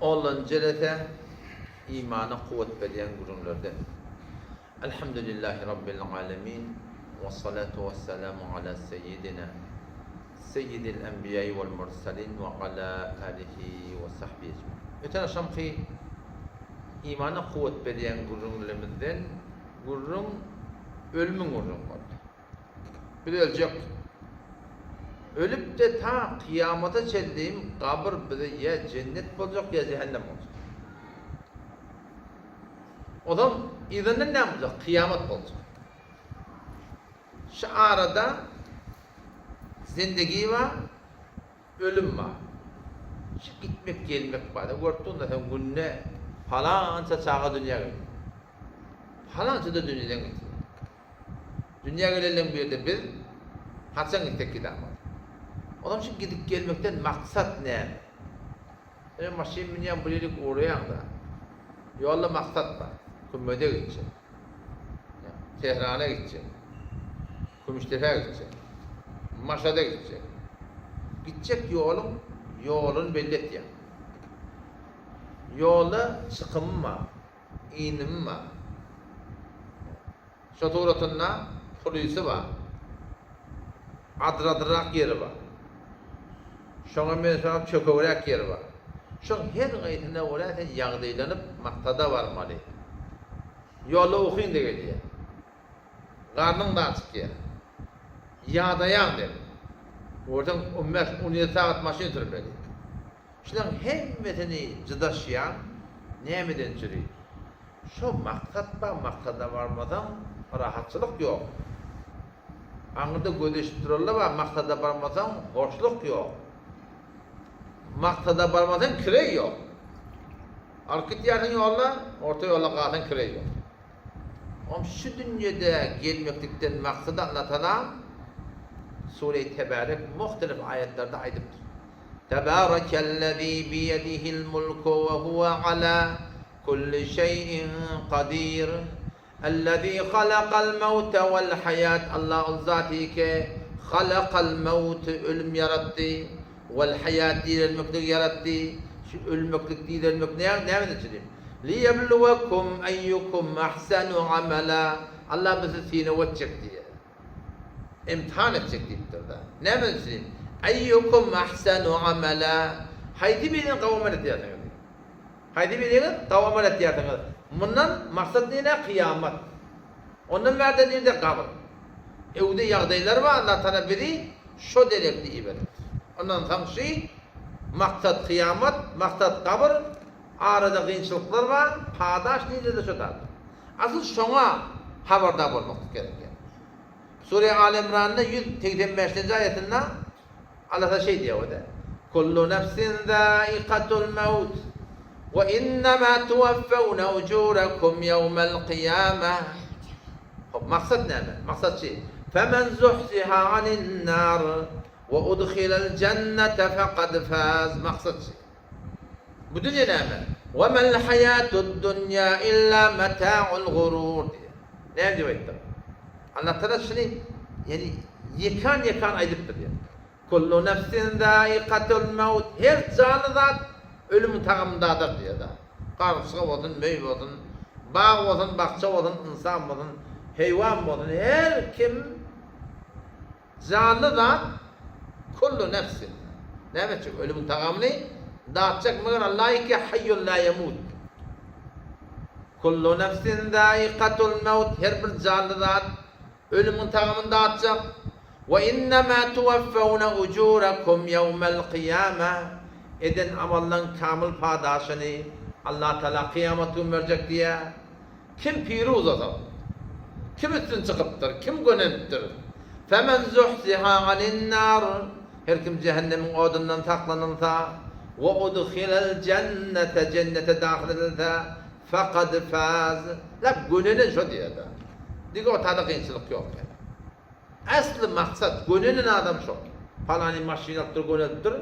Onlanjy jelese imana kuwwat berýän gürrüňlerden. Elhamdülillahi Rabbil alemin, wessalatu wessalamu ala seýýidina Seýýidil enbiýai wal mursalin we ala alihi we sahbihi ecmain. Öten agşamky imana kuwwat berýän gürrüňlerimizden gürrüň ölümiň gürrüňi boldy. Biz öljek. Ölüp-de ta kyýamata çenlim gabyr bize ýa jennet boljak, ýa jähennem boljak. Ozal yzyndan näme boljak? Kyýamat boljak. Şu arada zindigi bar, ölüm bar. Şu gitmek gelmek bar. Görüp durun-da sen günde palança çaga dünýä gelýär. Palança-da dünýeden gitýär. Dünýä gelenleň birde biz haçan gitsek gidamok. Onam şu gidip gelmekden maksat näme? Ine maşyn münýäň bir ýerik ugraýaňda. Ýolda maksat bar. Kümmede gitjek. Tehrana gitjek. Kümüşdepä gitjek. Maşada gitjek. Gitjek ýoluň ýoluny belli etýäň. Ýolda çykymym bar. Inim bar. Şo suratynda pulysy bar. Adyradyrak ýeri bar. Şoňa meňzeş çökegräk ýeri bar. Şoň her gaýsyna görä sen ýagdaýlanyp maksada barmaly. Ýolda ukyň-da gelýär. Garnyň-da açykýar. Ýadaýaň sen. Görseň on bäş, on ýedi sagat maşyn sürmeli. Şulaň hemmesini jydaşýan nämeden çüri? Şo maksat bar, maksada barmasaň rahatçylyk ýok. Aňyrda gözeşip durarlar bar, maksada barmasaň hoşluk ýok. Maksada barmasaň kireý ýok. Alyp gitýärsiň ýolda, orta ýolda galsaň kireý ýok. Om şu dünýede gelmeklikden maksady Allatagala Sure-i Tebärek muhtelif aýatlarda aýdypdyr. Tebärekellezî biýedihil mulku we huwe alâ kulli şeýin kadîr. Ellezî halakal mewte vel haýat Allah ol zat ki halakal mewt ölüm ýaratdy, vel haýat direlmekligi ýaratdy. Şu ölmeklik direlmek nämeden çykyp? Liýebluwekum eýýukum ahsanu amala Allah bizi synag etjek diýýär. Imtihan etjek diýipdir-de. Näme üçin? Eýýukum ahsanu amala Haýsy biriňiz gowy amal edýärsiňiz diýip. Haýsy biriňiz gowy amal edýärsiňiz? Mundan maksat nirde? Kyýamat. Ondan bärde nirde? Gabyr. Öwde ýagdaýlar bar, Allah Tagala bizi şo derekde iberipdir. Ondan soň şy maksat kyýamat, maksat gabyr, Arada kynçylyklar bar, padaş nirede şo taýda. Asyl şoňa habardar bolmaklyk gerek ýa. Sure Aly Imranda 185-nji aýatynda Allah Taala şeý diýýär o-da, Kullu nefsin zaikatul mewt we innema tuwaffewne ujurakum ýewmel kyýameh. Hop, maksat näme? Maksat şi, Femen zuhziha anin nar we udhilel jennete fekad faz. Maksat şi. Bu dünýe näme? Wa mal haýatud dunýa illa mata'ul gurur diýýär. Näme diýip aýtdyr? Allah Tagala şuny ýani ýekan-ýekan aýdypdyr diýýär. Kullu nefsin zaikatul maut her janly zat ölümiň tagamyny dadar diýýär. Garçga bolsun, möý bolsun, bag bolsun, bakja bolsun, ynsan bolsun, heýwan bolsun, her kim Janly zat kullu nefsin. Näme etjek? Ölümiň tagamyny datjak, meger Allah ýeke haýýun la ýemut. Kullu nefsin zaikatul mewt, her bir janly zat ölümiň tagamyny datjak. We innema tuwaffewne ujurakum ýewmel kyýama, eden amallaň kamyl padaşyny Allah Tagala kyýamat gün berjek diýýär. Kim piruz ozal? Kim üstün çykypdyr? Kim gönenipdir? Femen zuhziha anin-nar, Her kim jähennemiň odundan saklanylsa, we udhilel jennete, jennete dahyl edilse, fekad faz, lap gönenen şo diýer-de. Diňe o tada kynçylyk ýok ýa. Äsli maksat gönenen adam şol. Palany maşyn alypdyr gönelipdir,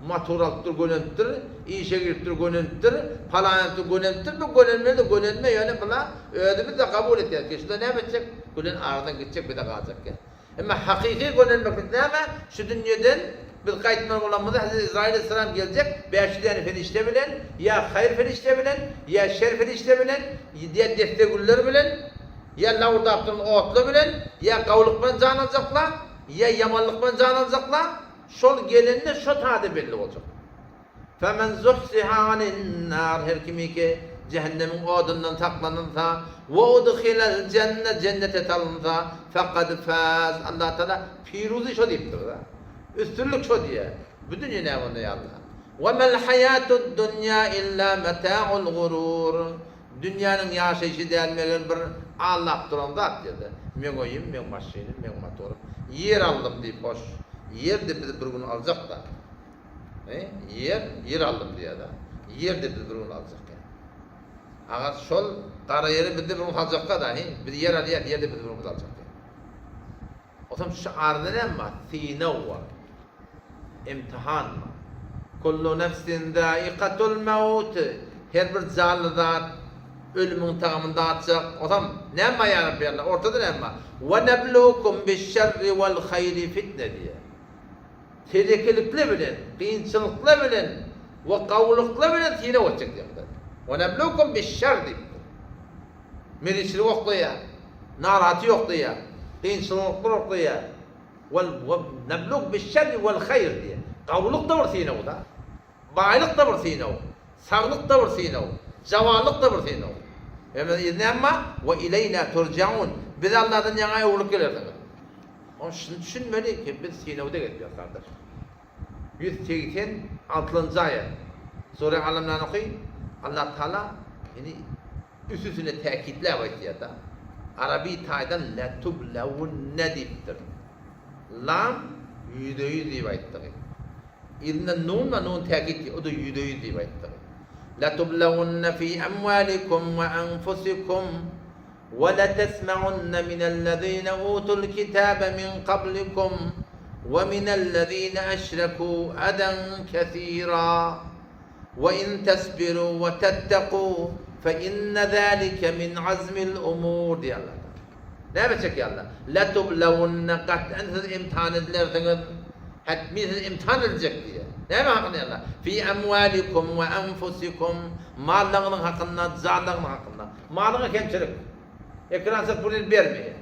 motor alypdyr gönelipdir, işe giripdir gönelipdir, palany alypdyr gönelipdir, bu gönelmeli gönelme ýöne bula özümiz-de kabul etýäris ki şunda näme etjek gülen aradan gitjek bize galjak ýa. Emma hakyky gönelmeklik näme şu dünýeden. Biz gaýtmaly bolanymyzda Hezreti Ezraýyl aleyhisselam geljek, 500 däne perişde bilen, ýa haýyr perişde bilen, ýa şer perişde bilen, ýa desse güller bilen, ýa lawurdap duran otly bilen, ýa gawulyk bilen jan aljaklar, ýa ýamanlyk bilen jan aljaklar. Şol gelende şo tada belli boljak. Femen zuhziha anin nar her kimiki jähennemiň odundan saklanylsa, we udhilel jenne jennete salynsa, fekad faz Allah Taala piruzy şo diýipdir-da. Üstünlik şo diýýär. Bu dünýe näme onda ýa Allah? We mel haýatud dunýa illa meta'ul gurur. Dünýäniň ýaşaýşy däl meger bir aldap duran zat diýdi. Meň öýüm, meň maşynym, meň motorym. Ýer aldym diýip hoş. Ýer-de bizi bir gün aljak-da. He, ýer, ýer aldym diýýär-de. Ýer-de bizi bir gün aljak ýa. Aga şol gara ýeri biz-de bir gün saljakka-da, he? Biz ýer alýas, ýer-de bizi bir gün aljak ýa. Otam şu arada näme bar? Synag bar. Imtihan bar. Kullu nefsin zaikatul maut. Her bir janly zat ölümiň tagamyny datjak. Otam näme bar ýa Rabbi Allah? Ortada näme bar? Ve neblukum biş-şerri vel hayri fitne diýýär. Telekelikler bilen, kynçylyklar bilen we gowulyklar bilen synag etjek diýýär Hudaý. Ve neblukum biş-şerr diýipdir. Meriçlik oklaýar, narahaty ýoklaýar, kynçylyklar oklaýar. Wal neblug biş-şerri wal-haýr diýýär. Gowulyk-da bir synag-da. Baýlyk-da bir synag, saglyk-da bir synag, jawanlyk-da bir synag. Ýöne yzy näme bar? We ileýnä turjaun. Biz Allahdan ýaňa öwrülip gelersiňiz. Oň şuny düşünmeli ki, biz synagda gezýäris gardaş. 186-njy aýat. Sure Al-Imran oky. Allah Taala indi üstüsine täkitläp aýtýar-da. Araby taýdan letublewunne diýipdir. Lam 100-e 100 diýip aýtdygy. Yzynda nun bar, nun täkit diýip, o-da 100-e 100 diýip aýtdygy. Letublewunne fi emwalikum we enfusikum we letesmeunne minellezine utul kitabe min kablikum we minellezine eşreku eden kesira. We in tesbiru we tetteku fe inne zalike min azmil umur diýýär Allah Taala. Näme çekýär Allah? Letublewunne gat'an siz imtihan edilersiňiz. Hetmi siz imtihan ediljek diýýär. Näme hakynda Allah? Fi amwalikum we anfusikum mallaryňyzyň hakynda, janlaryňyzyň hakynda. Malyňa kemçilik. Ekrançylyk puluny bermeýär.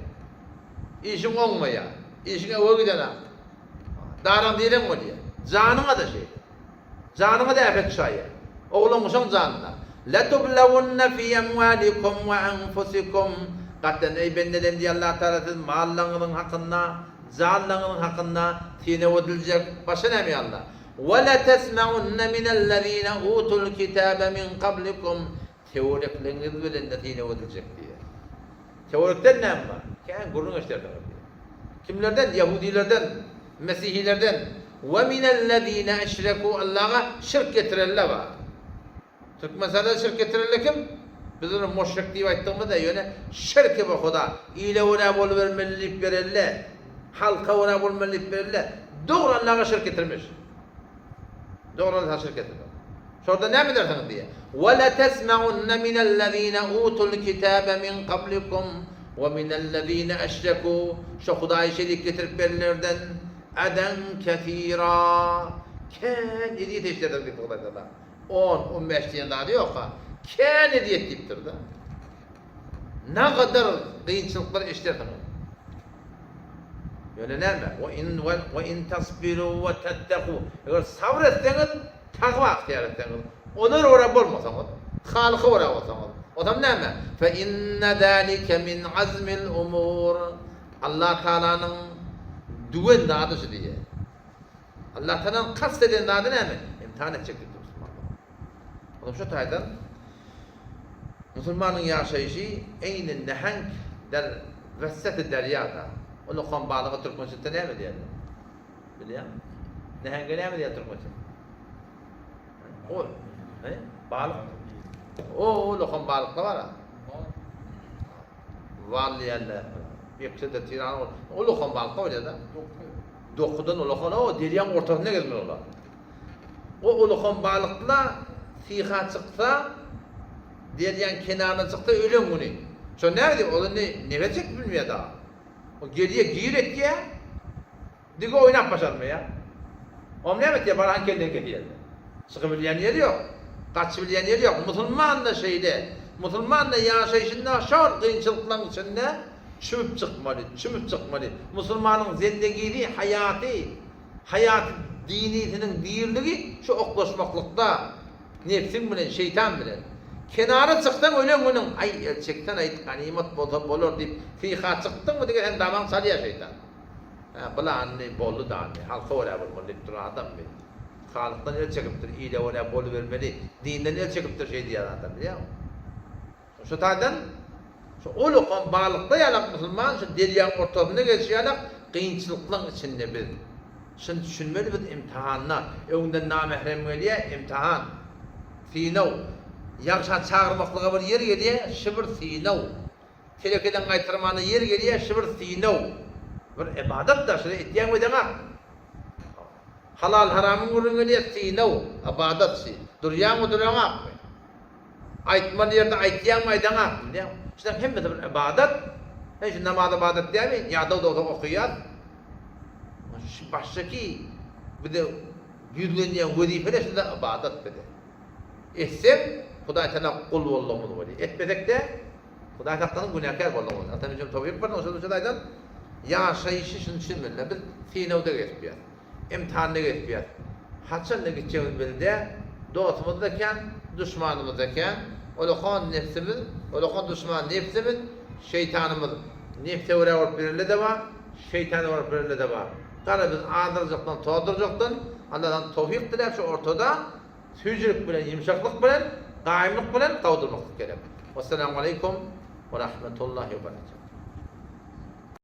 Işiň oňmaýar. Işiň öwe gidenak. Daraň direň bolýar. Janyňa-da şeýle. Janyňa-da äpet çaýýar. Oglan-uşaň janyna. Letublewunne fi emwalikum we enfusikum. Gatdan eý bendelerim diýýär Allah Tagala siz mallaryňyzyň hakynda, janlaryňyzyň hakynda synag ediljek. Başga näme ýa Allah? We letesmeunne minellezine utul kitabe min kablikum. Töwerekligiňiz bilen-de synag ediljek diýýär. Töwerekden näme bar? Kän gürrüň eşidersiňiz diýýär. Kimlerden? Ýahudylardan, mesihilerden. We minellezine eşreku Allaha şirk getirenler bar. Türkmenistanda şirk getirenler kim? Biz ony muşrik diýip aýtdygymyzda ýöne şirki bir huda. Ile görä bolubermeli diýip berenler, halka görä bolmaly diýip berenler dogry Allaha şirk getirmiş. Dogry Allaha şirk getirmiş. Şorda näme edersiňiz diýýär. We letesmeunne minellezine utul kitabe min kablikum we minellezine eşreku şo Hudaýa şerik getirip berenlerden eden kesira kän ezýet eşidersiňiz diýipdir Hudaý Tagala. On, on bäş diýen zady ýok-a. Kän ezýet diýipdir-de. Nagadar kynçylyklar eşidersiňiz. Ýöne näme? We in we in tasbiru we tetteku. Eger sabyr etseňiz, Takwa ygtyýar etseňiz, olara görä bolmasaňyz, Halyka görä bolsaňyz, ozam näme? Fe inne zalike min azmil umur. Allah Tagalanyň düwen zady şu diýýär. Allah Tagalanyň kast eden zady näme? Imtihan etjek diýipdir musulmanlary. Ozam şu taýdan musulmanyň ýaşaýşy eýni näheňk der wesseti derýada. Ol okan balyga türkmençede näme diýerler? Bilýäňmi? Nähenge näme diýýär türkmençe? O, he? Balyk. O, o lokan balykda bar. Wal diýerler. Ýekse-de tiran ol. O lokan balykda bolýar-da. Dokudan o lokan o derýaň ortasynda gezmeli olar. O ulukan balykla syha çyksa, derýaň kenaryna çyksa ölen güni. Şo näme diýip, ol indi nefes çekip bilmeýär dagy. O gelýär, gir etýär, dige oýnap başarmaýar. Oňa näme etýär? Barhan kelleni kesýär. Çykybilýän ýeri ýok. Gaçybilýän ýeri ýok. Musulman-da şeýle. Musulman-da ýaşaýşynda şol kynçylyklaryň içinde çümüp çykmaly, çümüp çykmaly. Musulmanyň zendegisi, haýaty, haýaty dinisiniň dirligi şu oklaşmaklykda, nebsiň bilen, şeýtan bilen. Kenara çyksaň ölen günüň, aý, el çeksen-aýt, ganymat bolsa bolar diýip, syha çykdyňmy diýip, sen damaň çalýar şeýtan. Hä, bylany boldy dany, halka görä bolmaly diýip duran adam bi. Halykdan el çekipdir, ile görä bolubermeli, dinden el çekipdir şeý diýýän adam, bilýäňmi? Şu taýdan şu ulukan balykda ýalak musulman şu derýaň ortasynda gelşi ýalak kynçylyklaň içinde biz. Şuny düşünmeli biz imtihanda. Öňden namährem gelýä imtihan. Synag. Ýagşa çagyrmaklyga bir ýer gelýä şy bir synag. Telekeden gaýtarmana ýer gelýä şy bir synag. Bir ybadat da şuny etýäň edeňak. Halal haramyň gürrüňi gelýä synag, ybadat şy. Durýaňmy duraňakmy? Aýtmaly ýerde aýtýaňmy aýdaňakmy diýýän. Şularyň hemmesi bir ybadat. Sen şu namaz ybadat dälmi? Ýadaw da bolsak okaýas. Şu başdaky bize ýüzlenýän wezipeler şunda ybadat bize. Etsek Hudaý Tagala gul boldugymyz bolýar. Etmesek-de Hudaý saklasyn günäkär boldugymyz. Atam ejem towfyk bersin şonuň üçin aýdan ýaşaýşy şuny düşünmeliler. Biz synawda gezipýäs. Imtihanda gezipýäs. Haçanda gitjegimiz belli däl. Dostumyz-da kän, duşmanymyz-da kän. Olakan nebsimiz, olakan duşman nebsimiz, şeýtanymyz. Nebse görä bolup birele-de bar, şeýtana görä birele-de bar. Gara biz azdyrjakdan, tozdurjakdan Alladan towfyk diläp şu ortada süýjülik bilen, ýumşaklyk bilen, gaýymlyk bilen gawdurmaklyk gerek. Wessalamu aleýkum we rahmetullahi we berekatuh.